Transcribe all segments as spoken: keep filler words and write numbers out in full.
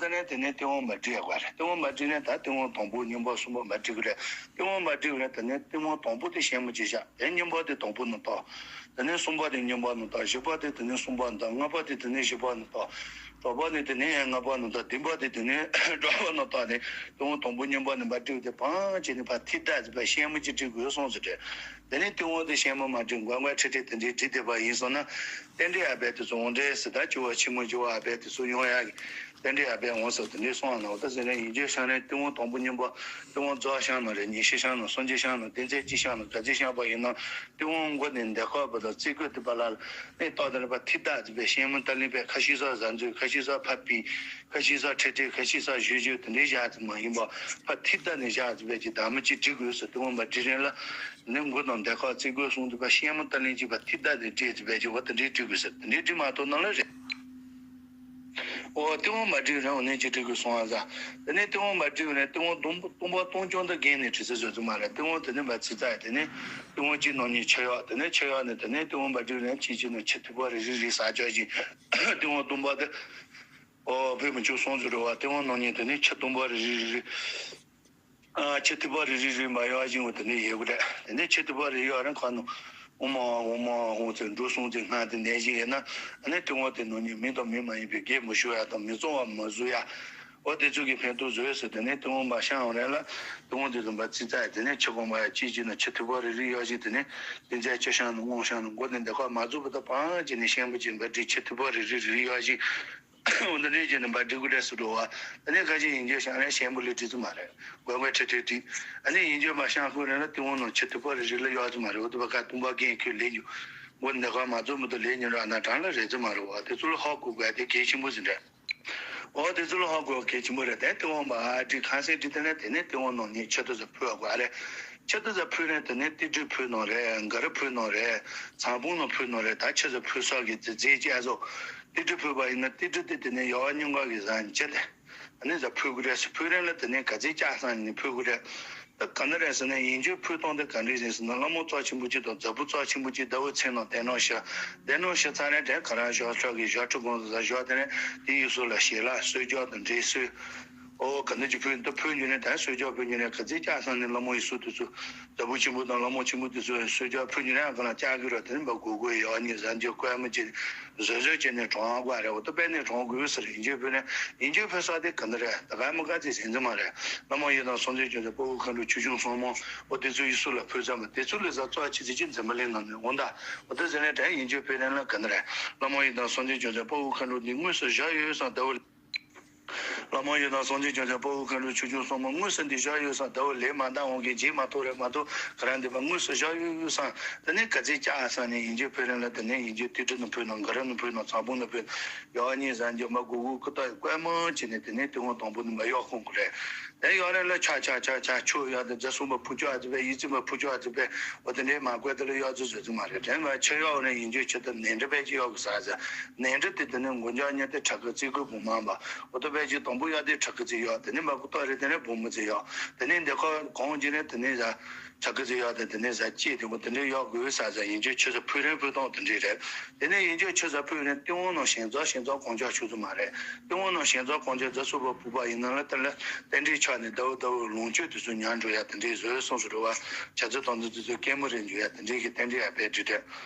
ནས་དེ་ནས་ཏི་ཝང་མ་བསྒྲིགས་ཡ་དགོས་རེད། ཏི་ཝང་མ་བསྒྲིགས་ནས་ད་ཏི་ཝང་དང་པོ་གཉིས་པ་གསུམ་པ་མ་བསྒྲིགས་རེད། ཏི་ཝང་མ་བསྒྲིགས་རེད། དེ་ནས་ཏི་ཝང་དང་པོ་དེ་ཞན་མོ་ཅིག་བཞག་དེ་གཉིས་པ་དེ་དང་པོ་ནང་བཏགས། དེ་ནས་གསུམ་པ་དེ་གཉིས་པ་ནང་བཏགས། བཞི་པ་དེ་དེ་ནས་གསུམ་པ་ནང་བཏགས། ལྔ་པ་དེ་དེ་ནས་བཞི་པ་ནང་བཏགས། དྲུག་པ་ནས་དེ་ནས་ལྔ་པ་ནང་བཏགས། བདུན་པ་དེ་དེ་ནས་དྲུག་པ་ནང་བཏགས་ནས་ཏི་ཝང་དང་པོ་གཉིས་པ་ནས་མ་བསྒྲིགས་དེ་བང་བྱས་ནས་ཕར་ཐིག་བཏགས་ཟེར་བ་ཞན་མོ་ཅིག་བསྒྲིགས་དགོས་གསུངས་སོ་རེད། དེ་ནས་ཏི་ཝང་དེ་ཞན་མོ་མ་བསྒྲིགས་མགོ་མགོ་ཁྲི་ཁྲི་དེ་འདྲའི་བསྒྲིགས་བསྡད་པ་ཡིན་སོང་ན། རྟེན་འབྲེལ་ཨ་བད་དེ་ཚོ་འོང་འདྲེ་ཟེར། ད་བཅུ་བ་ཆེན་མོ་བཅུ་བ་ཨ་བད་དེ་ཚོ་ཡོང་ཡག་གི་རྟེན་འབྲེལ་ཨ་བད་འོང་ཟེར་དེ་འདྲའི་གསུངས་ནོ། ད་ཟེར་ན་ཡིན་རྒྱུ་ཤང་རེད། ཏི་ཝང་དང་པོ་གཉིས་པ་ཏི་ཝང་རྫོགས་ཤང་ནོ་རེད། ཉི་ཤུ་ཤང་ནོ། སུམ་ཅུ་ཤང་ནོ། བདུན་ཚན་གཅིག་ཤང་ནོ། ག་ཚོད་ཤང་པ་ཡིན་ན་ཏི་ཝང་མགོ་ནས་འདེགས་ཁ་བར་དུ་རྩིས་འགོ་དེ་པ་ལ་ནས་ཏོག་ཙམ་ལ་ཕར་ཐིག་བཏགས་ཟེར་བའི་ཞན་མོ་ཏ་ལིང་པའི་ཁ་ཤས་སོགས་གཟའ་མཛུབ། ཁ་ཤས་སོགས་ཕ་པི། ཁ་ཤས་སོགས་ཁྲི་ཁྲི། ཁ་ཤས་སོགས་བཞི་བཞི། དེ་འདྲའི་བཞག་ཙམ་མ་ཡིན་པ་ཕར་ཐིག་བཏགས་ནས་བཞག་ཙམ་བས་ཀྱི་བདག་མོ་གཅིག་བསྒྲིགས་དགོས་ཟེར། ཏི་ཝང་མ་བསྒྲིགས་རན་ལ་ནི་མགོ་དང་འདེགས་ཁ་རྩིས་འགོ་གསུམ་དེ་ཕར་ཞན་མོ་ཏ་ལིང་གཅིག་ཕར་ཐིག་བཏགས་ནས་བསྒྲིགས་ཙམ་བས་ཀྱི་འོ་དེ་འདྲའི་བསྒྲིགས་དགོས་ཟེར། དེ་འདྲའི་བསྒྲིགས་མ་ཐུབ་ན་ལ་རེད། འོ་ཏི་ཝང་མ་བསྒྲིགས་རན་འོ་ནས་གཅིག་བསྒྲིགས་དགོས་གསུངས་ཨ་ཟ། དེ་ནས་ཏི་ཝང་མ་བསྒྲིགས་རན་ཏི་ཝང་སྟོང་པ་སྟོང་པ་སྟོང་རྐྱང་དུ་བརྒལ་ནས་བྲིས་ཚེ་བཟོ་ཚུལ་མ་རེད། ཏི་ཝང་དེ་ནས་མ་ཚིག་ཚ་དེ་ནས་ཏི་ཝང་གཅིག་ནང་གཉིས་ཆ་ཡག་དེ་ནས་ཆ་ཡག་ནས་དེ་ནས་ཏི་ཝང་མ་བསྒྲིགས་རན་གཅིག་གཅིག་ནང་ཆ་ཐིགས་པ་རེ་རེ་རེ་ཟ་ཆོག་ཅིང་། ཏི་ཝང་སྟོང་པ་དེ། ཨོ་བོད་མི་ཆོས་སོང་ཟེར་བ་ཏི་ཝང་ནང་ཉིད་དེ་ནི་ཆ་སྟོང་པ་རེ་རེ་རེ་རེ། ཨ་ཆ་ཐིགས་པ་རེ་རེ་རེ་མ་ཡོང་བཞིན་འོ་དེ་ནི་ཡོད་གི་རེད། དེ་ནི་ཆ་ཐིགས་པ་རེ་ཡོད་རན་ཁ་ནོ། ཨོ་མ་ཨོ་མ་ཨོ་ཚེ་འགྲོ་སོང་ཚེ་སྔ་དེ་ནས་ཞིག་ཡིན་ན་ཨ་ནི་ཏི་ཝང་དེ་ནང་ཉིད་མི་དང་མི་མ་ཡིན་པའི་དགེ་མི་ཞུ་ཡ་དང་མི་གཙང་བ་མ་བཟོ་ཡ། འོ་དེ་ཚོ་གི་ཕན་ཐོགས་བཟོ་ཡོད་ཟེར། དེ་ནི་ཏི་ཝང་མ་ཤང་འོང་རན་ལ་ཏི་ཝང་དེ་ལུང་པ་རྩིས་ཚ་དེ་ནི་ཆ་གོང་མ་ཡ་གཅིག་གཅིག་ནང་ཆ་ཐིགས་པ་རེ་རེ་ཡོད་ཞིག་དེ་ནི་དེ་ཚེ་ཆ་ཤང་ནང་སྔོང་ཤང་ནང་མགོ་ནས་འདེགས་ཁ་མ་བཟོ་བ་དང་བང་བྱས་ནས་ཞན་པོ་ཅིག་འབའ་བསྒྲིགས་ཆ་ཐིགས་པ་རེ་རེ་རེ་རེ་ཡོད་ཞིག་འོ་འདི་འདྲའི་རྗེས་ནས་འབའ་བསྒྲིགས་དགོས་རེད་ཟེར་འགྲོ་བ། ཨ་ནི་ཁ་ཅིག་ཡིན་རྒྱུ་ཤང་རེད་ཞན་པོ་ལས་བྲིས་ཚུལ་མ་རེད། མགོ་མགོ་ཁྲི་ཁྲི་བྲིས། ཨ་ནི་ཡིན་རྒྱུ་མ་ཤང་ཁུལ་རེད་ན་ཏི་ཝང་ནང་ཆ་ཐིགས་པ་རེ་རེ་ལ་ཡོད་ཚུལ་མ་རེད། འོ་དེ་བ་ཁ་སྟོང་པ་རྒན་ཁྱོད་ལས་རྒྱུ། མགོ་འདི་ཁ་མ་བཙུམ་མི་ཐུབ་ལས་ཉིན་ར་ན་གྲང་ལ་རེད་ཚུལ་མ་རེད་བ། དེ་ཚོ་ལ་ཧ་གོ་དགོས་དེ་གལ་ཆེན་པོ་ཟིན་རེད། འོ་དེ་ཚོ་ལ་ཧ་གོ་གལ་ཆེན་པོ་རེད། དེ་ཏི་ཝང་མ་བསྒྲིགས་ཁང་སེང་བསྒྲིགས་དེ་ནས་དེ་ནས་ཏི་ཝང་ནང་ཉིད་ཆ་ཐིགས་ཚ་ཕུལ་བ་དགོས་རེད། ཆ་ཐིགས་ཚ་ཕུལ་ནས་དེ་ནས་ཏི་སྒྲིག་ཕུལ་ནང་རེད། ག་ར་ཕུལ་ནང་རེད། ཚང་ཕུང་ནང་ཕུལ་ནང་རེད། ད་ཆ་ཚ་ཕུལ་ས་གི་རྫས་རྫས་བཅའ་བཟོ། ཏི་སྒྲིག་ཕུལ་བ་ཡིན་ན་ཏི་སྒྲིག་དེ་དེ་ནས་ཡ་བ་སྙིང་ག་གི་ཟ་འཇལ་ཏེ། ཨ་ནི་ཟ་ཕུལ་དགོས་རེད་ཟེར། ཕུལ་རན་ལ་དེ་ནས་ག་ཚད་བཅག་སང་ནས་ཕུལ་དགོས་རེད། ད་ག་འདྲ་རེད་ཟེར་ན་ཡིན་རྒྱུ་ཕུལ་སྟངས་དེ་ག་འདྲ་རེད་ཟེར་ན་ལྷ་མོ་རྩ་ཆེན་པོ་གཅིག་དང་རྫ་བུ་རྩ་ཆེན་པོ་གཅིག་ཟླ་བོ་མཚན་ནང་གདན་ནང་བཞག་གདན་ནང་བཞག་ཚར་ནས་དེ་ག་རང་ཞོགས་ཚོགས་ཀྱི་ཞོགས་ཁྲི་གོང་དུ་ཟ་ཞོགས་དེ་ནས་དེ་ཡི་སུ་ལ་ཞལ་ལག་གསོལ་ཇ་དང་འབྲས་སོལ། ཨོ་ག་འདྲ་ཅིག་ཕུལ་འདི་ཕུལ་རྒྱུ་ནས་ད་གསོལ་ཇ་ཕུལ་རྒྱུ་ནས་ག་ཚད་བཅག་སང་ནས་ལྷ་མོ་ཡི་སུ་དེ་ཚོ་ཟླ་བུ་ཆེན་པོ་དང་ལྷ་མོ་ཆེན་པོ་དེ་ཚོ་གསོལ་ཇ་ཕུལ་རྒྱུ་ནས་ཨ་ག་ལ་བཅག་གི་ར་དེ་ནས་མ་དགོས་དགོས་ཡ་གཉིས་ཟ་འཇལ་བཀོད་མ་བྱེད། བཟོད་བཟོད་བྱས་ནས་གྲོངས་དགོས་རེད། འོ་ད་དཔེ་ནས་གྲོངས་དགོས་ཟེར་ཡིན་རྒྱུ་ཕུལ་ནས་ཡིན་རྒྱུ་ཕུལ་ས་དེ་ག་འདྲ་རེད། ད་ག་མི་ག་ཚད་ཟིན་ཚོད་མ་རེད། བླ་མ་ཡི་དམ་སངས་རྒྱས་བྱང་སེམས་དཔའ་བོ་མཁའ་འགྲོ་ཆོས་སྐྱོང་སྲུང་མ་འོ་དེ་ཚོ་ཡི་སུ་ལ་ཕུལ་ཚར་མ་དེ་ཚོ་ལས་ས་གཙོ་ཆེ་ཚེ་ཅི་འཛིན་པ་ལེན་ནང་ནས་འོ་ད་འོ་ད་ཟེར་ནས་དྲན་ཡིན་རྒྱུ་ཕུལ་ནས་ལ་ག་འདྲ་རེད། བླ་མ་ཡི་དམ་སངས་རྒྱས་བྱང་སེམས་དཔའ་བོ་མཁའ་འགྲོ་འདི་དངོས་སུ་བཞག་ཡོད་སང་ཟླ་བོ། བླ་མ་ཡི་དམ་སངས་རྒྱས་བྱང་སེམས་དཔའ་བོ་མཁའ་འགྲོ་ཆོས་སྐྱོང་སྲུང་མ་དངོས་སུ་འདི་བཞག་ཡོད་སང་ཟླ་བོ་ལས་མ་འདའ་འོང་གི་རྗེས་མ་ཐོག་རེད་མ་གཏོགས་ག་རང་འདི་པ་དངོས་སུ་བཞག་ཡོད་ཡོད་སང་དེ་ནས་ག་ཚད་བཅག་སང་ནས་ཡིན་རྒྱུ་ཕུལ་རན་ལ་དེ་ནས་ཡིན་རྒྱུ་ཏི་ཏི་ནང་ཕུལ་ནང་ག་ར་ནང་ཕུལ་ནང་ཚང་ཕུང་ནང་ཕུལ་ཡ་གཉིས་ཟ་འཇལ་མ་དགོས་དགོས་ཀུ་ཏ་བཀོད་མ་བྱས་ནས་དེ་ནས་ཏི་ཝང་དང་པོ་ནས་མ་གཡོག་ཁོང་གི་རེད། དེ་ཡོད་རེད་ལ་ཆ་ཆ་ཆ་ཆ་ཆོས་ཡོད་དེ་རྫ་གསུམ་པ་ཕུ་ཅོ་ཨ་ཙི་པས་ཡིད་ཚིམ་པ་ཕུ་ཅོ་ཨ་ཙི་པས་འོ་དེ་འདྲའི་མ་བཀོད་དེ་ལ་གཡོག་ཚོད་བཟོ་ཚོད་མ་རེད། དེ་མ་ཆོས་ཡོད་ནས་ཡིན་རྒྱུ་ཆེ་ད་ནས་འདྲ་པས་ཀྱི་གཡོག་གི་ཟ་ཟ་ནས་འདྲ་དེ་དེ་ནས་མགོ་འཇག་ཉེ་དེ་དྲག་གི་རྩིས་དགོས་བུ་མང་པ་འོ་ད་པས་ཀྱི་དང་པོ་ཡོད་དེ་དྲག་གི་རྩིས་ཡོད། དེ་ནས་མ་ཀུ་ཏོ་རེད། དེ་ནས་བུ་མོ་རྩིས་ཡོད། དེ་ནས་འདི་ཁོ་གོང་གི་ནས་དེ་ནས་ཟ་དྲག་གི་རྩིས་ཡོད་དེ་དེ་ནས་ཟ་སྐྱེས་དེ་འོ་དེ་འདྲའི་གཡོག་དགོས་ཟ་ཟ་ཡིན་རྒྱུ་ཆེ་ས་ཕུ་རན་ཕུ་ཏོང་དེ་འདྲའི་རེད། དེ་ནས་ཡིན་རྒྱུ་ཆེ་ས་ཕུ་རན་ཏི་ཝང་ནང་ཞེན་རྩ་ཞེན་རྩ་གོང་ཆག་ཆུ་ཚོད་མ་རེད། ཏི་ཝང་ནང་ཞེན་རྩ་གོང་ཆག་རྫ་སུ་པ་ཕུ་པ་ཡིན་ན་ལ་དེ་ལ་རྟེན་འབྲེལ་ཆགས་ནས་ཟླ་བོ་ཟླ་བོ་ལོངས་སྤྱོད་དེ་ཚོ་ཉར་འགྲོ་ཡ་དེ་འདྲའི་བཟོས་སོང་ཟེར་བ། བྱ་ཚོད་དང་དེ་ཚོ་སྐྱེད་མོ་རེད་འཇུ་ཡ་དེ་འདྲའི་གི་རྟེན་འབྲེལ་ཡ་བས་འདྲི་དེ།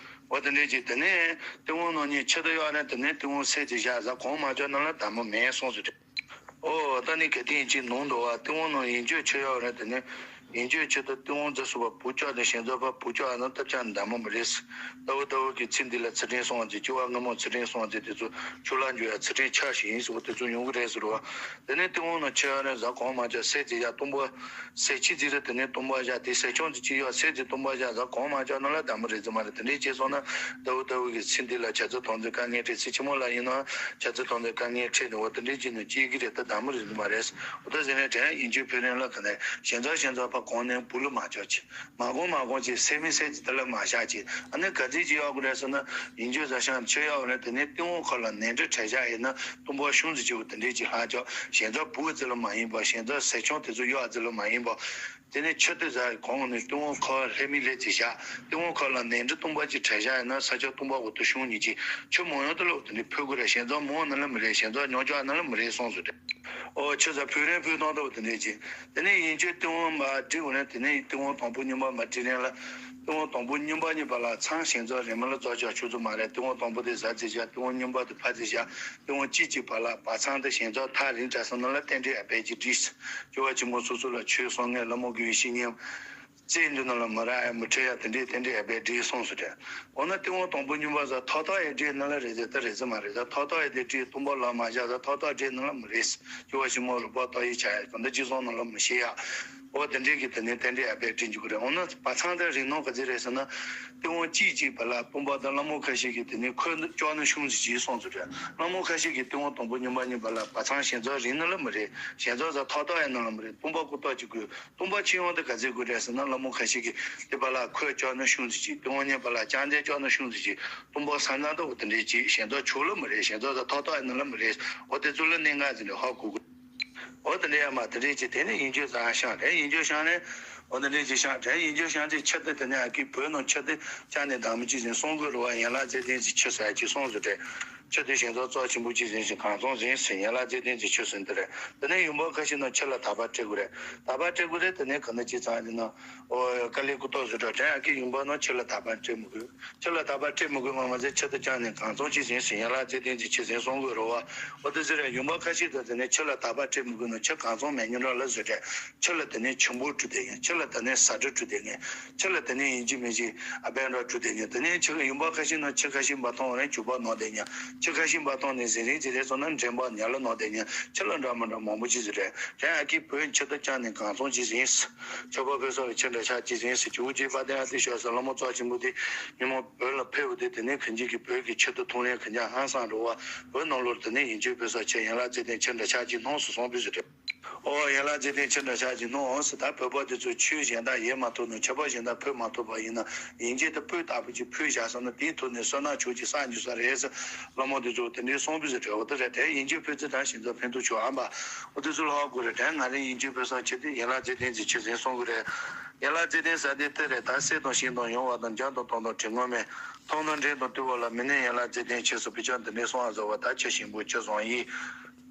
འོ་དེ་འདྲའི་གི་དེ་ནས་ཏི་ཝང་ནང་ཉིད་ཆེ་ད་ཡོད་ན་དེ་ནས་ཏི་ཝང་སེ་ཚེ་བཞག་ཟ་གོང་མ་ཆོག་ན་ལ་དམ་པོ་མེད་སོང་ཟེར་དེ། ཨོ་ད་ནི་གལ་ཏེ་ཡིན་གཅིག་ནོར་འགྲོ་བ་ཏི་ཝང་ནང་ཡིན་ཆོས་ཆོས་ཡོད་རེད། དེ་ནི་ཡིན་ཆོས་ཆོས་ད་ཏི་ཝང་རྫ་སུ་པ་བུ་ཅག་དང་ཞེན་རྫ་པ་བུ་ཅག་ཨ་ན་སྟབས་ཆག་འདམ་མོ་མ་རེད། ལྟ་བུ་ལྟ་བུ་གི་ཚེ་འདི་ལ་ཚེ་ཕྲེང་སོང་བ་ཚེ་སྐྱེ་བ་སྔ་མོ་ཚེ་ཕྲེང་སོང་བ་ཚེ་དེ་ཚོ་ཆུ་ལ་འཇུ་ཡ་ཚེ་ཕྲེང་ཆགས་ཤིག་ཡིན་ཟེར་བ་དེ་ཚོ་ཡོང་གི་རེད་ཟེར་བ། དེ་ནི་ཏི་ཝང་ནང་ཆོས་ཡོད་རེད་ཟ་གོང་མ་ཆོག་སེ་ཚེ་ཡ་སྟོང་པ། སེ་ཕྱི་ཚེ་རེད། དེ་ནི་སྟོང་པ་བཞག་དེ་སེ་ཆུང་ཚེ་གཅིག་ཡོད་སེ་ཚེ་སྟོང་པ་བཞག་ཟ་གོང་མ་ཆོག་ན་ལ་དམ་པོ་རེད་ཟེར་མ་རེད། དེ་འདྲའི་བྱས་སོང་ན་ལྟ་བུ་ལྟ་བུ་གི་ཚེ་འདི་ལ་བྱ་ཚོད་དང་ཚོད་དཀའ་ངལ་འཕྲད། ཚེ་ཕྱི་མ་ལ་ཡིན་ན་བྱ་ཚོད་དང་ཚོད་དཀའ་ངལ་འཕྲད་ནས་འོ་དེ་འདྲའི་བྱས་ནས་སྐྱེ་གི་རེད། ད་དམ་པོ་རེད་ཟེར་མ་རེད། འོ་ད་ཟེར་ནས་དྲན་ཡིན་རྒྱུ་ཕུ་རན་ལ་ག་ནས་ཞེན་རྩ་ཞེན་རྩ་ཕ་ གོང་ནས་བུ་ལ་མ་ཆོག་ཅིག་མ་གོང་མ་གོང་ཅིག་སེ་མི་སེ་ཅིག་དེ་ལ་མ་བཞག་ཅིག་ཨ་ནི་ག་ཚིག་ཅིག་གཡོག་དགོས་རེད་ཟེར་ན། ཡིན་རྒྱུ་ཟ་ཤང་ཆོས་གཡོག་རེད། དེ་ནས་ཏི་ཝང་ཁ་ལ་ནས་འབྲུ་བྲེ་བཞག་ཡིན་ན་གཏུམ་པ་ཤུང་ཟིག་ཅིག་དེ་འདྲས་ཅིག་ལྷག་ཆོག་གཞན་ཚོ་བུ་ཙི་ལ་མ་ཡིན་པ། གཞན་ཚོ་ཟས་ཆུང་དེ་ཚོ་གཡོག་ཙི་ལ་མ་ཡིན་པ། དེ་ནས་ཆུ་དེ་ཟ་གོང་ནས་ཏི་ཝང་ཁ་ལྷད་མི་ལྷད་ཅིག་བཞག་ཏི་ཝང་ཁ་ལ་ནས་འབྲུ་གཏུམ་པ་ཅིག་བྲེ་བཞག་ཡིན་ན་ས་ཆ་གཏུམ་པ་འོ་དེ་ཤུང་གཉིས་ཅིག་ཆུ་མང་ཡོང་དུ་ལོག་དེ་འདྲས་ཕུལ་དགོས་རེད། གཞན་ཚོ་མང་ན་ལ་མི་རེད། གཞན་ཚོ་ཉོ་ཆོག་ན་ལ་མི་རེད་གསུངས་སོང་དེ། ཨོ་ཆུ་ཟ་ཕུལ་རན་ཕུལ་གཏོང་ཐུབ་དེ་འདྲས་ཅིག་དེ་ནས་ཡིན་རྒྱུ་ཏི་ཝང་མ་བྲིས་འོ་ནས། དེ་ནས་ཏི་ཝང་དང་པོ་གཉིས་པ་མ་བྲིས་རན་ལ། ཏི་ཝང་དང་པོ་གཉིས་པ་གཉིས་བར་ལ་ཚང་གཞན་ཚོ་རེ་མ་ལ་རྫོགས་ཆོག་ཆུ་ཚོད་མ་རེད། ཏི་ཝང་དང་པོ་དེ་ཟ་ཙི་བཞག་ཏི་ཝང་གཉིས་པ་དེ་ཕ་ཙི་བཞག་ཏི་ཝང་གཅིག་གཅིག་བར་ལ་བ་ཚང་དེ་གཞན་ཚོ་ཐག་རིང་དྲགས་སོང་ན་ལ་རྟེན་འབྲེལ་ཨ་ཕའི་ཅིག་བྲིས། སྐྱོ་བ་ཆེན་མོ་སོ་སོ་ལ་ཆོས་གསུང་ངེས་ལ་མོ་གི་བཤེས་གཉེན། རྩེ་འདི་ནང་ལ་མི་རག་ཡ་མི་ཁྲེལ་ཡ་དེ་འདྲས་དེ་འདྲས་ཨ་ཕའི་བྲིས་སོང་སུ་དྲན། འོ་ན་ཏི་ཝང་དང་པོ་གཉིས་པ་ཟ་ཐོག་ཐོག་ཡ་བྲིས་ནང་ལ་རེད་ཟེར་ད་རེད་ཟེར་མ་རེད་ཟ། ཐོག་ཐོག་ཡ་དེ་བྲིས་གཏུམ་པ་ལ་མ་བཞག་ཟ། ཐོག་ཐོག་བྲིས་ནང་ལ་མི་རེད། སྐྱོ་བ་ཆེན་མོ་རུ་པ་ཏོ་ཡི་ཆ་ཡ་གང་ད་ཅི་སོང་ནང་ལ་མི་ཤེས་ཡ། འོ་དེ་འདྲས་ཀྱི་དེ་ནས་དེ་འདྲས་ཨ་ཕའི་བྲིས་འཇུག་གི་རེད། འོ་ན་བ་ཚང་དེ་རིང་ནང་ག་ཚོད་རེད་ཟེར་ན། ཏི་ཝང་གཅིག་གཅིག་བར་ལ་གཏུམ་པ་དང་ལ་མོ་ཁ་ཤས་ཀྱིས་དེ་ནས་ཁོས་ལྕོགས་ན་ཤུང་ཟིག་ཅིག་སོང་ཚུལ་རེད། ལ་མོ་ཁ་ཤས་ཀྱིས་ཏི་ཝང་དང་པོ་གཉིས་པ་གཉིས་བར་ལ་བ་ཚང་གཞན་ཚོ་རིང་ནང་ལ་མི་རེད། གཞན་ཚོ་ཟ་ཐོག་ཐོག་ཡ་ནང་ལ་མི་རེད། གཏུམ་པ་ཀུ་ཏོག་ཅིག་དགོས། གཏུམ་པ་ཆེ་ཡོང་དེ་ག་ཚོད་དགོས་རེད་ཟེར་ན། ལ་མོ་ཁ་ཤས་ཀྱིས་དེ་བར་ལ་ཁོས་ལྕོགས་ན་ཤུང་ཟིག་ཅིག་ཏི་ཝང་གཉིས་བར་ལ་ལྕགས་འདེད་ལྕོགས་ན་ཤུང་ཟིག་ཅིག་གཏུམ་པ་ས་ན་འདུག་དེ་འདྲས་ཅིག་གཞན་ཚོ་ཆུ་ལ་མི་རེད། གཞན་ཚོ་ད་ཐོག་ཐོག་ཡ་ནང་ལ་མི་རེད། འོ་དེ་ཚོ་ལ་གནད་འགག་ཟིན་རེད་ཧ་གོ་དགོས། འོ་དེ་འདྲས་ཡ་མ་དེ་འདྲས་ཅིག་དེ་ནས་ཡིན་རྒྱུ་ཟ་ཤང་རེད། ཡིན་རྒྱུ་ཤང་ནས། འོ་དེ་འདྲས་ཅིག་ཤང་རེད། ཡིན་རྒྱུ་ཤང་ཅིག་ཆུ་དེ་དེ་ནས་ཨ་ཁི་བོད་ནང་ཆུ་དེ་ཅག་ནས་དམ་ཅིག་ཟིན་སོང་དགོས་རུ་བ་ཡན་ལག་རྩེ་ལྡན་ཅིག་ཆུ་ཟ་ཅིག་སོང་ཟེར་རེད། ཆུ་དེ་གཞན་ཚོ་ཙོག་ཆེན་པོ་ཅིག་ཟིན་ཞིང་གང་ཚང་ཟིན་ཟིན་ཡན་ལག་རྩེ་ལྡན་ཅིག་ཆུ་ཟིན་དེ་རེད། དེ་ནས་ཡུམ་བ་ཁ་ཤས་ནང་ཆུ་ལ་དག་པ་སྤྲད་དགོས་རེད། དག་པ་སྤྲད་དགོས་རེད། དེ་ནས་ག་ན་ཅིག་ཚང་ཡིན་ན། འོ་དཀའ་ལས་ཀུ་ཏོག་བཟོ་འདྲ་དྲན་ཨ་ཁི་ཡུམ་བ་ནང་ཆུ་ལ་དག་པ་སྤྲད་མི་དགོས། ཆུ་ལ་དག་པ་སྤྲད་མི་དགོས་མ་མ་ཟད་ཆུ་དེ་ཅག་ནས་གང་ཚང་ཅིག་ཟིན་ཟིན་ཡན་ལག་རྩེ་ལྡན་ཅིག་ཆུ་ཟིན་སོང་དགོས་རོ་བ། འོ་དེ་ཟེར་རེད། ཡུམ་བ་ཁ་ཤས་དང་དེ་ནས་ཆུ་ལ་དག་པ་སྤྲད་མི་དགོས་ནོ་ཆུ་གང་ཚང་མེད་ཉུང་འདྲ་ལ་བཟོ་འདྲ། ཆུ་ལ་དེ་ནས་ཆུན་པོ་བྲུ་དེ་ངས། ཆུ་ལ་དེ་ནས་ཟ་འབྲུ་བྲུ་དེ་ངས། ཆུ་ལ་དེ་ནས་ཡིན་གཅིག་མིན་གཅིག་ཨ་བན་ར་བྲུ་དེ་ངས། དེ་ནས་ཆུ་ཡུམ་བ་ཁ་ཤས་ནང་ཆུ་ཁ་ཤས་འབའ་ཐོང་རེད་ཅུ་པ་ནོ་དེ་ངས། ཆུ་ཁ་ཤས་འབའ་ཐོང་ནས་ཟིན་རིང་ཅི་རེད་སོང་ན་འདྲེན་པ་ཉ་ལ་ནོ་དེ་ངས། ཆུ་ལ་འདྲ་མི་འདྲ་མང་པོ་ཅིག་ཟིན་རེད། དྲན་ཨ་ཁི་བོད་ཆུ་དེ་ཅག་ནས་གང་ཚང་ཅིག་ཟིན། ཆོས་པ་ཕེ་སོགས་ལ་ཆུ་འདྲ་ཆགས་ཅི་ཟིན་ཟེར་ཇོ་བོ་རྗེ་དཔལ་ལྡན་ཨ་ཏི་ཤ་ས་ལྷ་མོ་རྩ་ཆེན་པོ་དེ་ཉིན་མོ་བོད་ལ་ཕེབས་པ་དེ་དེ་ནས་ཁན་ཅིག་གི་བོད་ཀྱི་ཆུ་དེ་འཐུང་ལེན་ཁན་ཅག་ཧང་སང་འགྲོ་བ་བོད་ནང་ལོར་དེ་ནས་ཡིན་ཆོས་ཕེ་སོགས་ཆུ་ཡན་ལག་རྩེ་ལྡན་ཆུ་འདྲ་ཆགས་ཅི་སྣང་སུ་སོང་པི་ཟེར་དྲན། ཨོ་ཡན་ལག་རྩེ་ལྡན་ཆུ་འདྲ་ཆགས་ཅི་སྣང་འོང་ཟེར། ད་བོད་པ་དེ་ཚོ་ཆོས་གཞན་དག་ཡེ་མ་ཐུབ་ནོ་ཆོས་པ་གཞན་དག་ཕུད་མ་ཐུབ་པ་ཡིན་ན་ཡིན་ཆོས་དེ་སྤོས་དག་པོ་ཅིག་ཕུལ་བཞག་སོང་ན་དེའི་ཐོག་ནས་བསོད་ནམས་ཆོས་ཅིག་བསགས་འཇུ་ས་རེད་ཟེར། ལྷ་མོ་དེ་ཚོ་དེ་འདྲའི་གསུངས་པི་ཟེར་དྲན། འོ་དེ་རེད་དྲན། ཡིན་ཆོས་ཕུལ་ཚེ་དྲན་ཞིང་ཚོ་ཕན་ཐོགས་ཆོག་ཨ་མ། འོ་དེ་ཚོ་ལ་ཧ་གོ་རེད་དྲན། ང་རེ་ཡིན་ཆོས་ཕུལ་ས་ཆེ་དེ་ཡན་ལག་རྩེ་ལྡན་ཟེར་ཆེ་ཟེར་གསུང་གི་རེད། ཡན་ལག་རྩེ་ལྡན་ཟེར་དེ་དེ་རེད། ད་གསེར་དང་ཤིང་དང་ཡང་བ་དང་འཇམ་དང་ཐང་དང་དྲི་ངོ་མེད། ཐང་དང་འདྲེན་དང་བཏུལ་བ་ལ་མི་གནས་ཡན་ལག་རྩེ་ལྡན་ཆེ་སོ་པི་ཆ་འདི་འདྲའི་གསུང་ཨ་ཟེར་བ། ད་ཆུ་ཞིམ་པོ་ཆུ་བཟང་ཡིན།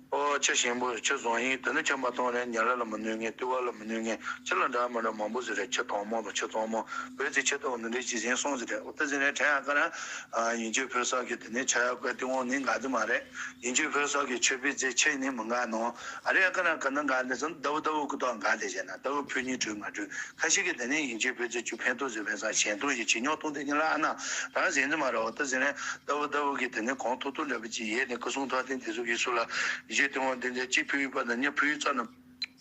ཨོ་ཆུ་ཞིམ་པོ་ཆུ་བཟང་ཡིན། དེ་ནི་ཆུ་མ་འཐུང་རན་ཉ་ལ་ལ་མི་གནོད་ངེས། བཏུལ་བ་ལ་མི་གནོད་ངེས། ཆུ་ལ་འདྲ་མི་འདྲ་མང་པོ་ཟེར་རེད། ཆུ་དྭངས་མོ་དང་ཆུ་གཙང་མོ་བོད་ཚེ་ཆུ་དང་འདི་འདྲའི་ཅི་ཟིན་སོང་ཟེར་རེད། འོ་ད་ཟིན་རེད་དྲན་ཨ་ཀ་ར། ཡིན་ཆོས་ཕུལ་ས་གི་དེ་ནས་ཆ་ཡག་པའི་སྟེང་འོག་ནི་འགའ་དེ་མ་རེད། ཡིན་ཆོས་ཕུལ་ས་གི་ཆོས་པའི་རྫས་ཆེ་ནི་མི་འགའ་ནོ། ཨ་རེ་ཨ་ཀ་ར་ག་ན་འགའ་དེ་ཚོ་ལྟ་བུ་ལྟ་བུ་ཀུ་ཏོག་འགའ་དེ་བྱས་ན་ལྟ་བུ་ཕུལ་ཉིན་གྲོས་མ་གྲོས། ཁ་ཤས་ཀྱིས་དེ་ནས་ཡིན་ཆོས་ཕུལ་ཚེ་ཆུ་ཕན་ཐོགས་ཟེར་བས་ས་ཞན་ཐུང་ཞིག་ཇི་ཉོག་ཐུང་དེ་ཉིད་ལ་ཨ་ན་རང་ཟིན་ཙི་མ་ར་འོ་ད་ཟིན་ནས་ལྟ་བུ་ལྟ་བུ་གི་དེ་ནས་གོང་ཐུག་ཐུག་འདྲ་པོ་ཅིག་ཡས་ནས་སྐུ་གསུང་ཐུགས་རྟེན་དེ་ཚོ་གི་སུ་ལ་ཡིན་ཆོས་ཏེ་དབང་དེ་འདྲ་ཅིག་ཕུལ་ཡོད་པ་ན་ཉ་ཕུལ་ཡོད་ཙ་ན།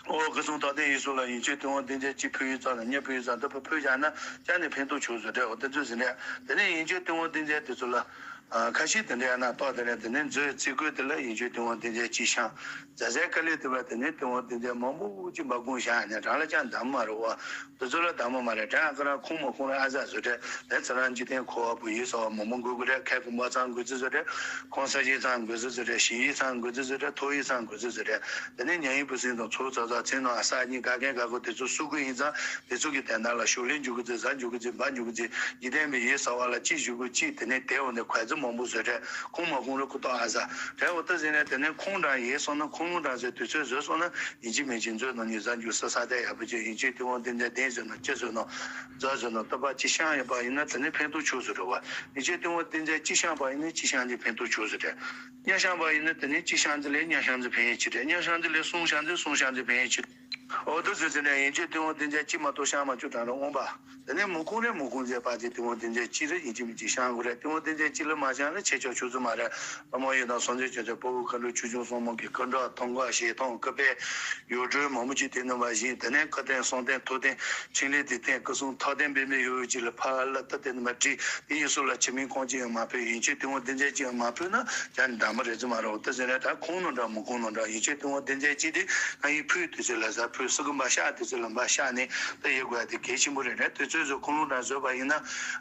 ཨོ་སྐུ་གསུང་ཐུགས་རྟེན་ཡིན་སུ་ལ་ཡིན་ཆོས་ཏེ་དབང་དེ་འདྲ་ཅིག་ཕུལ་ཡོད་ཙ་ན་ཉ་ཕུལ་ཡོད་ཙ་ན་ད་ཕུལ་བཞག་ན་ཅག་ནས་ཕན་ཐོགས་ཆོག་ཟེར་འདྲ་འོ་དེ་ཚོ་ཟིན་འདྲ། དེ་ནས་ཡིན་ཆོས་ཏེ་དབང་དེ་འདྲ་དེ་ཚོ་ལ། ཁ་ཤས་དེ་འདྲ་ཡང་ན་རྟོགས་དེ་རེད། དེ་ནས་མཛོད་རྩིས་བཀོད་དེ་ལ་ཡིན་ཆོས་ཏེ་དབང་དེ་འདྲ་ཅིག་ཤང་། རྫ་སའི་དཀའ་ལས་དེ་བ་དེ་ནས་ཏེ་དབང་དེ་འདྲ་མང་པོ་ཅིག་འབའ་ཁུངས་བཞག་ནས་རང་ལ་ཅང་འདམ་མ་རེད་བ། དེ་ཚོ་ལ་འདམ་མ་རེད་དྲན་ཨ་ཀ་ར་ཁུངས་མ་ཁུངས་ར་ཨ་ཟ་བཟོ་འདྲ་དེ་ཚེ་རང་འཇིག་རྟེན་འཁོར་བ་བུ་ཡིས་ཟ་བ་མང་པོ་འགོས་དགོས་འདྲ་ཁའི་ཁུངས་པ་ཚང་འགོས་ཚེ་བཟོ་འདྲ་ཁོང་ས་གཞི་ཚང་འགོས་ཚེ་བཟོ་འདྲ་ཞིང་ཡིག་ཚང་འགོས་ཚེ་བཟོ་འདྲ་ཐོ་ཡིག་ཚང་འགོས་ཚེ་བཟོ་འདྲ་དེ་ནས་ཉ་ཡིན་བུ་སྲིན་དང་ཚོ་ཚ་ཚ་ཚེ་ནང་ཨ་ས་གཉིས་ག་གན་ག་གོ་དེ་ཚོ་སུ་གོ་ཡིན་ཙང་དེ་ཚོ་གི་དན་རྟགས་ལ་ཞོར་ལས་འཇུག་གི་ཚེ་ཟ་འཇུག་གི་ཚེ་འབའ་འཇུག་གི་ཚེ་འཇིག་རྟེན་པའི་ཡིད་ཟ་བ་ལ་ཅི་ཞུ་དགོས་ཅི་དེ་ནས་དེ་འོ་ནས་གོས་ཚེ་མང་པོ་བཟོ་འདྲ་ཁུངས་མ་ཁུངས་ར་ཁུ་ཏོག་ཨ་ཟ་དྲན་འོ་ད་ཟིན་ནས་དེ་ནས་ཁུངས་དྲང་ཡིན་སོང་ན་ཁུངས་ལུང་དྲང་ཟེར་དུས་ཚོད་བཟོས་སོང་ན་ཡིན་གཅིག་མིན་གཅིག་མཛོད་ནང་ནས་ཟ་འཇུག་ས་ས་དེ་ཡག་པོ་ཅིག་ཡིན་གཅིག་ཏེ་དབང་དེ་འདྲ་བདེན་བཟོས་ན་ཅི་བཟོས་ན་རྫ་བཟོས་ན་ལྟ་བ་ཅི་ཤང་ཡོད་པ་ཡིན་ན་དེ་ནས་ཕན་ཐོགས་ཆོག་ཟེར་འགྲོ་བ་ཡིན་གཅིག་ཏེ་དབང་དེ་འདྲ་ཅི་ཤང་པ་ཡིན་ན་ཅི་ཤང་ཅིག་ཕན་ཐོགས་ཆོག་ཟེར་དྲན། ཉ་ཤང་པ་ཡིན་ན་དེ་ནས་ཅི་ཤང་ཅིག་ལས་ཉ་ཤང་ཅིག་ཕན་ཡོད་ཅི་དྲན། ཉ་ཤང་ཅིག་ལས་སུང་ཤང་ཅིག་སུང་ཤང་ཅིག་ཕན་ཡོད་ཅི་དྲན། འོ་དེ་ཟེར་ཟེར་ནས་ཡིན་གཅིག་ཏེ་དབང་དེ་འདྲ་ཅི་མ་གཏོགས་ཤང་མ་བཅུག་དྲན་ལ་འོང་པ། དེ་ནས་མུ་ཁུང་ནས་མུ་ཁུང་མཛད་པ་ཅིག་ཏེ་དབང་དེ་འདྲ་ཅི་རེད་ཡིན་གཅིག་མིན་གཅིག་ཤང་དགོས་རེད། ཏེ་དབང་དེ་འདྲ་ཅི་ལ་མ་ཤང་ལ་ཆེ་ཆོག་ཆུ་ཚོད་མ་རེད། ལྷ་མོ་ཡི་དམ་སངས་རྒྱས་ཆོས་ཀྱི་དཔའ་བོ་མཁའ་འགྲོ་ཆོས་སྐྱོང་སྲུང་མ་གི་སྐུ་འདྲ་ཐང་ག་ཞལ་ཐང་སྐུ་པས་ཡོད་གྲོལ་མང་པོ་ཅིག་དེ་ནས་མ་བཞིན་དེ་ནས་སྐུ་རྟེན་གསུང་རྟེན་ཐུགས་རྟེན་ཕྲིན་ལས་དེ་རྟེན་སྐུ་གསུང་ཐུགས་རྟེན་འབད་མེད་ཡོད་ཡོད་ཅིག་ལ་ཕ་ལ་ཏི་དེ་ནས་མ་བྲིས་དེ་ཡིན་སོགས་ལ་ཆུ་མིན་ཁོང་ཅི་ཡང་མ་ཕུལ་ཡིན་གཅིག་ཏེ་དབང་དེ་འདྲ་ཅི་ཡང་མ་ཕུལ་ན་ཀྱང་འདྲ་མ་རེད་ཙི་མ་རེད། འོ་ད་ཟེར་ནས་ད་ཁོང་ནང་འདྲ་མུ་ཁུང་ནང་འདྲ་ཡིན་གཅིག་ཏེ་དབང་དེ་འདྲ་ཅི་དེ་ང་ཡིས་ཕུལ་དུས་ཚོད་ལ་ཟ། ཕུ་སུ་གུ་འབའ་ཤ་དེ་ཚོ་ལ་འབའ་ཤ་ནས་ད་ཡོད་དགོས་དེ་གལ་ཆེན་པོ་རེད་རེད། དེ་ཚོའི་ཚོ་ཁུངས་ལུང་དང་བཟོས་པ་ཡིན་ན་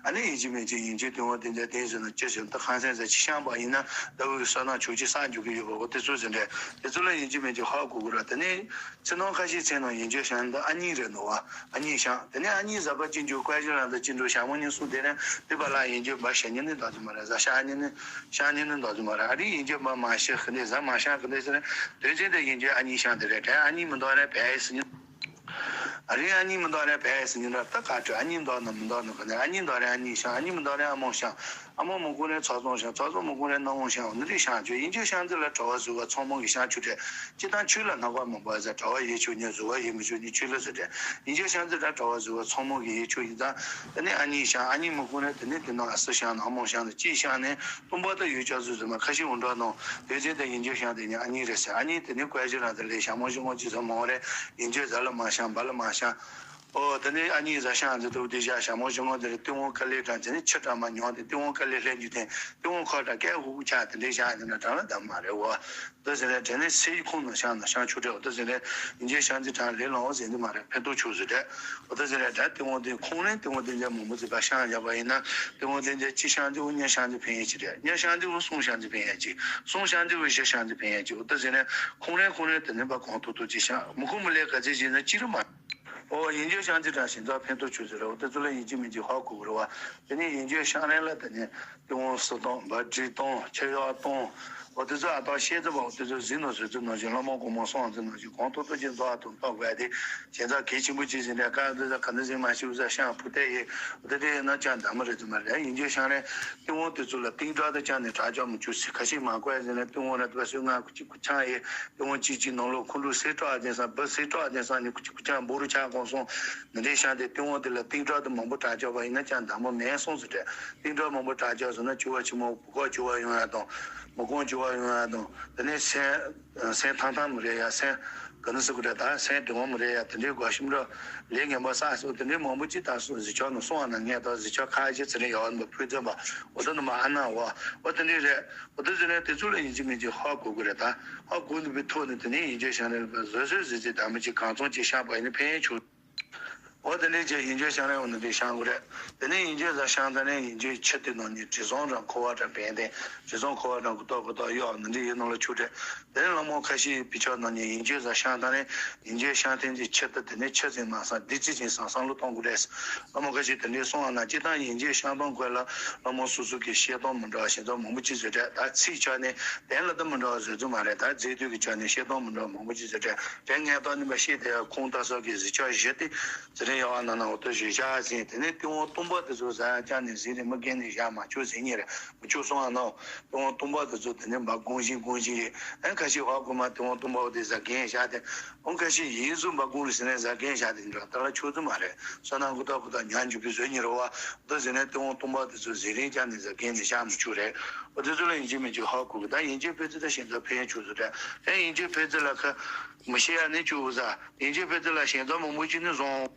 ཨ་ནི་ཡིན་གཅིག་མིན་གཅིག་ཡིན་གཅིག་དེ་འོ་དེ་འདྲ་དེ་བཟོས་ན་ཅི་བཟོས་ད་ཧང་སང་ཟེར་ཅི་བཤམས་པ་ཡིན་ན་ད་འོ་བསོད་ནམས་ཆོག་ཅི་སངས་རྒྱུ་གི་ཡོད་པ་འོ་དེ་ཚོ་ཟེར་འདྲ་དེ་ཚོ་ལ་ཡིན་གཅིག་མིན་གཅིག་ཧ་གོ་དགོས་ར། དེ་ནས་ཚེ་ནང་ཁ་ཤས་ཚེ་ནང་ཡིན་གཅིག་བཤམས་ད་ཨ་མྱེས་རེད་འདུག་བ། ཨ་མྱེས་བཤམས་དེ་ནས་ཨ་མྱེས་བཟའ་པ་ཅི་འཇུ་བཀའ་བཞིན་རང་ད་ཅི་འགྲོ་ཞྭ་མོ་གཉིས་གསུམ་དེ་ནས་དེ་པ་ལ་ཡིན་གཅིག་འབའ་ཞྭ་གཉིས་ནི་འདོགས་ཀྱི་མ་རེད། བཟའ་ཞྭ་གཉིས་ནི་ཞྭ་གཉིས་ནི་འདོགས་ཀྱི་མ་རེད། ཨ་རི་ཡིན་གཅིག་འབའ་མ་ཤི་ཁི་ནས་བཟའ་མ་ཤང་ཁི་ནས་ཟེར་ནས་དོན་ཚན་དེ་ཡིན་གཅིག་ཨ་མྱེས་བཤམས་དེ་རེད་དྲན། ཨ་མྱེས་མི་འདོགས་ན་བས་ཟེར་ཉིན། ཨ་རི་ཨ་མྱེས་མི་འདོགས་ན་བས་ཟེར་ཉིན་ར་ད་ག་ཁྲོད་ཨ་མྱེས་འདོགས་ན་མི་འདོགས་ན་ག་ནས་ཨ་མྱེས་འདོགས་ན་ཨ་མྱེས་བཤམས། ཨ་མྱེས་མི་འདོགས་ན་ཨ་མོ་བཤམས། ཨ་མོ་མི་དགོས་ན་ཚ་ཚོང་བཤམས། ཚ་ཚོང་མི་དགོས་ན་སྣ་མོ་བཤམས། འདི་རིགས་བཤམས་ཆོག་ཡིན་གཅིག་བཤམས་དེ་ལ་གྲྭ་བ་བཟོ་བ་ཚང་མ་གི་བཤམས་ཆོག་དྲན། སྤྱིར་བཏང་ཆོས་ལ་སྣང་བ་མང་པོ་ཟེར་གྲྭ་བ་ཡིན་ཆོག་ཉན་བཟོ་བ་ཡིན་མི་ཆོག་ཉན་ཆོས་ལ་ཟེར་དྲན། ཡིན་གཅིག་བཤམས་དེ་ད་གྲྭ་བ་བཟོ་བ་ཚང་མ་གི་ཡིན་ཆོག་ཡིན་ཙང་ད་ནི་ཨ་མྱེས་བཤམས། ཨ་མྱེས་མི་དགོས་ན་དེ་ནི་དེ་ནང་ཨ་སི་བཤམས་ན་ཨ་མོ་བཤམས་ན་ཅི་བཤམས་ནས་སྟོན་པ་ད་ཡོད་ཅག་བཟོ་ཟེར་མ་ཁ་ཤས་འོང་འགྲོ་ནང་དེ་ཚེ་ད་ཡིན་གཅིག་བཤམས་དེ་ཉིན་ཨ་མྱེས་རེད་ཟེར། ཨ་མྱེས་དེ་ནི་བཀའ་བཞིན་རང་དེ་ལས་ཞྭ་མོ་ཞིག་ངོ་ཅི་ཟེར་མང་རེད། ཡིན་གཅིག་བཟའ་ལ་མ་བཤམས་འབའ་ལ་མ་བཤམས། ཨོ་དེ་ནས་ཨ་མྱེས་བཟའ་བཤམས་ཟེར་དུས་དེ་བཞག་ཞྭ་མོ་ཞིག་ངོ་དེ་རེད། ཏི་ཝང་དཀའ་ལས་དྲངས་ཚེ་ནི་ཕྱི་དྲ་མ་མྱོང་དེ་ཏི་ཝང་དཀའ་ལས་ལྷན་རྒྱུ་དེ་ཏི་ཝང་ཁ་དྲ་སྐད་ཧུ་ཧུ་ཆགས་དེ་འདྲས་བཞག་ཡིན་ན་དྲང་ལ་འདམ་མ་རེད་འོ། ད་ཟེར་རེད་དྲན་ནས་སའི་ཁོང་ན་བཤམས་ན་བཤམས་ཆོག་རེད། འོ་ད་ཟེར་རེད་ཡིན་གཅིག་བཤམས་ཚེ་དྲང་ལས་ལོང་ཟེར་འདི་མ་རེད། ཕན་ཐོགས་ཆོག་ཟེར་རེད། འོ་ད་ཟེར་རེད་དྲ་ཏི་ཝང་དེ་ཁོང་རེད། ཏི་ཝང་དེ་འདྲ་མང་པོ་ཟེར་བ་བཤམས་བཞག་པ་ཡིན་ན་ཏི་ཝང་དེ་འདྲ་གཅིག་བཤམས་ཚེ་འོ་གཉིས་བཤམས་ཚེ་ཕན་ཡས་ཅིག་རེད། གཉིས་བཤམས་ཚེ་འོ་གསུམ་བཤམས་ཚེ་ཕན་ཡས་ཅིག་གསུམ་བཤམས་ཚེ་འོ་བཞི་བཤམས་ཚེ་ཕན་ཡས་ཅིག་འོ་ད་ཟེར་རེད་ཁོང་རེད་ཁོང་རེད་དེ་ནས་པ་གོང་ཐུག་ཐུག་ཅིག་བཤམས། མི་ཁོང་མི་ལས་ག་ཚད་ཞིག་ན་ཅི་རུ་མ། ཨོ་ཡིན་གཅིག་བཤམས་ཚེ་དྲང་ཞིང་ཚ་ཕན་ཐོགས་ཆོག་ཟེར་རོ། དེ་ཚོ་ལ་ཡིན་གཅིག་མིན་གཅིག་ཧ་གོ་དགོས་རེད་བ། དེ་ནས་ཡིན་གཅིག་བཤམས་རན་ལ་དེ་ནས་ཏི་ཝང་སུ་གཏོང་འབའ་འབྲི་གཏོང་ཆེ་ཡག་གཏོང་། ཨོ་དེ་ཚོ་ཨ་ཏག་བཤད་ཚེ་བ་ཨོ་དེ་ཚོ་གཟིགས་ནོ་བཟོས་ཚེ་ནོ་ཞིག་བླ་མ་གོང་མ་སོང་ཚེ་ནོ་ཞིག་གོང་ཐོག་ཐོག་ཅིག་འཛོག་ཨ་ཐོག་ཐོག་བས་དེ་བྱས་ཚ་གལ་ཆེན་པོ་ཅིག་ཟིན་རེད། ཀ་འདི་ཚ་ག་འདི་ཟིན་མ་ཤི་བཟའ་བཤམས་ཕུ་ཏེ་ཡེ་ཨོ་དེ་དེ་ཡིན་ན་ཅང་འདམ་མ་རེད་དུ་མ་རེད། ཡིན་གཅིག་བཤམས་རན་ཏི་ཝང་དེ་ཚོ་ལ་ཏིང་ཀྲག་དེ་ཅང་ནས་དྲག་ཅག་མི་བཅུག་ཟེར་ཁ་ཤས་མ་བཀོད་ཟིན་ན་ཏི་ཝང་ར་དེ་བ་སོས་ང་ཁུ་ཅིག་ཁུ་ཆང་ཡེ། ཏི་ཝང་གཅིག་གཅིག་ནང་ལོགས་ཁུ་འབྲུ་སེ་ཏྲག་ལྡན་སང་འབུ་སེ་ཏྲག་ལྡན་སང་ནི་ཁུ་ཅིག་ཁུ་ཅང་འབུ་རུ་ཆགས་གོང་སོང་། འདི་འདྲའི་ཤང་དེ་ཏི་ཝང་དེ་ལ་ཏིང་ཏྲག་དེ་མང་པོ་དྲག་ཅག་པ་ཡིན་ན་ཅང་འདམ་མོ་མེད་སོང་ཟེར་དྲན། ཏིང་ཏྲག་མང་པོ་དྲག་ཅག་སོང་ན་བཅུ་བ་ཆི་མོ་བུ་གོ་བཅུ་བ་ཡོང་ཡ་དང་། མོ་གོང་བཅུ་བ་ཡོང་ཡ་དང་། དེ་ནས་སེམས་སེམས་ཐང་ཐང་མི་རེད་ཡ་སེམས་ག་ནི་སི་ཀུ་རེད་ད་སེམས་དྲི་བ་མི་རེད་ཡ་དེ་འདྲའི་གོ་ཤིམ་ར་ལས་ངན་པ་བསགས་སོང་དེ་འདྲའི་མང་པོ་ཅི་ད་སོང་གཟི་ཆག་ནང་སོང་བ་ན་ངས་ད་གཟི་ཆག་ཁ་ཅི་ཚི་རེད་ཡ་བ་ནི་ཕུལ་ཙམ་པ་འོ་ད་ནི་མ་ཨ་ན་བ་འོ་དེ་འདྲའི་རེད། འོ་ད་ཟེར་ནས་དེ་ཚོ་ལ་ཡིན་གཅིག་མིན་གཅིག་ཧ་གོ་དགོས་རེད་ད། ཧ་གོ་ནུས་པའི་ཐོག་ནས་དེ་ནས་ཡིན་གཅིག་བཤམས་ནས་བཟོད་གསོལ་ཟེར་ཚེ་དམ་གཅིག་གང་ཚང་གཅིག་བཤམས་པ་ཡིན་ན་ཕན་ཆོག་འོ་དེ་ནས་ཀྱི་ཡིན་གཅིག་བཤམས་རན་འོ་ན་དེ་བཤམས་དགོས་རེད། དེ་ནས་ཡིན་གཅིག་ཟ་བཤམས་ད་ནས་ཡིན་གཅིག་ཆུ་དེ་ནང་ནས་དྲི་བཟང་རང་ཁོ་བ་རང་བན་དེ་དྲི་བཟང་ཁོ་བ་རང་གུ་ཏོག་གུ་ཏོག་གཡོག་ནི་འདྲ་ཡིན་ནང་ལ་ཆུ་རེད། དེ་ནས་ལ་མོ་ཁ་ཤས་པི་ཆ་ནང་ནས་ཡིན་གཅིག་ཟ་བཤམས་ད་ནས་ཡིན་གཅིག་བཤམས་ཐེངས་གཅིག་ཆུ་དེ་དེ་ནས་ཆུ་ཟིན་མ་སང་དེ་ཅི་ཅིག་སང་སང་ལོ་གཏོང་དགོས་རེད། ལ་མོ་ཁ་ཤས་དེ་འདྲའི་སོང་བ་ན་སྤྱིར་བཏང་ཡིན་གཅིག་བཤམས་སྟངས་སྐོར་ལ་ལ་མོ་སོ་སོ་གི་བཤད་སྟངས་མི་འདྲ་བ་བཤད་སྟངས་མང་པོ་ཅིག་བཟོས་རེད། ད་ཚིག་ཆ་ནས་དེ་ལ་ད་མི་འདྲ་བ་བཟོས་ཚུལ་མ་རེད། ད་མཛེས་སྡུག་གི་ཆ་ནས་བཤད་སྟངས་མི་འདྲ་བ་མང་པོ་ཅིག་བཟོས་རེད། དེ་ངས་ད་ནི་མ་ཤེས་དེ་ཁོང་ལྟ་ས་གི་གཟི་ཆག་བཞི་སྟེ་ཟི་རིང་ཡག་བ་ན་ན་འོ་ཏོ་བཞི་ཤ་ཟིན་དེ་ནས་ཏི་ཝང་སྟོང་པ་དེ་ཚོ་ཟ་ཡ་ཅག་ནས་ཟིན་རེད། མི་རྒན་ནས་བཞག་མ་ཆོག་ཟིན་ཉེ་རེད། མི་ཆོག་སོང་ཨ་ནོ། ཏི་ཝང་སྟོང་པ་དེ་ཚོ་དེ་ནས་འབའ་གོང་བཞིན་གོང་བཞིན་རེད། ཨན་ཁ་ཤས་ཧ་གོ་མ་ཏི་ཝང་སྟོང་པ་དེ་ཟ་རྒན་བཞག་དེ་འོང་ཁ་ཤས་ཡིན་གསུམ་འབའ་གོང་རེད་ཟེར་ནས་ཟ་རྒན་བཞག་དེ་འདྲ་ད་ལ་ཆོག་ཚུལ་མ་རེད། སོ་ན་གུ་ཏ་གུ་ཏ་ཉ་འཇུ་པའི་བཟོས་ཉེ་རེད་བ། འདི་ཟེར་ནས་ཏི་ཝང་སྟོང་པ་དེ་ཚོ་ཟི་རིང་ཅག་ནས་ཟ་རྒན་ནས་བཞག་མི་ཆོག་རེད། འོ་དེ་ཚོ་ལ་ཡིན་གཅིག་མིན་གཅིག་ཧ་གོ་གི་ད་ཡིན་གཅིག་ཕལ་ཚེ་ད་ཞིང་ཚ་ཕན་ཆོག་ཚོ་རེད། ཨན་ཡིན་གཅིག་ཕལ་ཚེ་ལ་ཁ་མི་ཤེས་ཡ་ནི་ཆུ་བུ་ཟ། ཡིན་གཅིག་ཕལ་ཚེ་ལ་ཞིང་ཚ་མང་པོ་ཅིག་ནི་བཟུང་།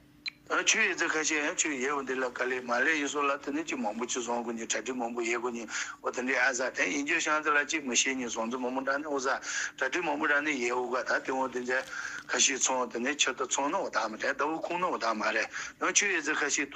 ཨ་ཆུ་ཡི་ཚེ་ཁ་ཤས་ཡང་ཆུ་ཡལ་བ་འདི་ལ་དཀའ་ལས་མ་ལས་ཡིན་སོགས་ལ་དེ་ནི་ཅིག་མང་པོ་ཅིག་བཟུང་དགོས་ནི་གྲ་སྒྲིག་མང་པོ་ཡེད་དགོས་ནི་འོ་དེ་འདྲའི་ཨ་ཟ་དེ་ཡིན་གཅིག་བཤམས་ཚེ་ལ་ཅིག་མི་ཤེས་ནི་བཟུང་ཚེ་མང་པོ་འདྲ་ནི་འོ་ཟ་གྲ་སྒྲིག་མང་པོ་འདྲ་ནི་ཡེད་འོ་ག་ད་དེ་འོ་དེ་འདྲ་ཁ་ཤས་ཚོང་དེ་ནི་ཆུ་ད་ཚོང་ནི་འོ་ད་མ་དྲན་ད་འོ་ཁུང་ནི་འོ་ད་མ་རེད། ཡང་ཆུ་ཡི་ཚེ་ཁ་ཤས་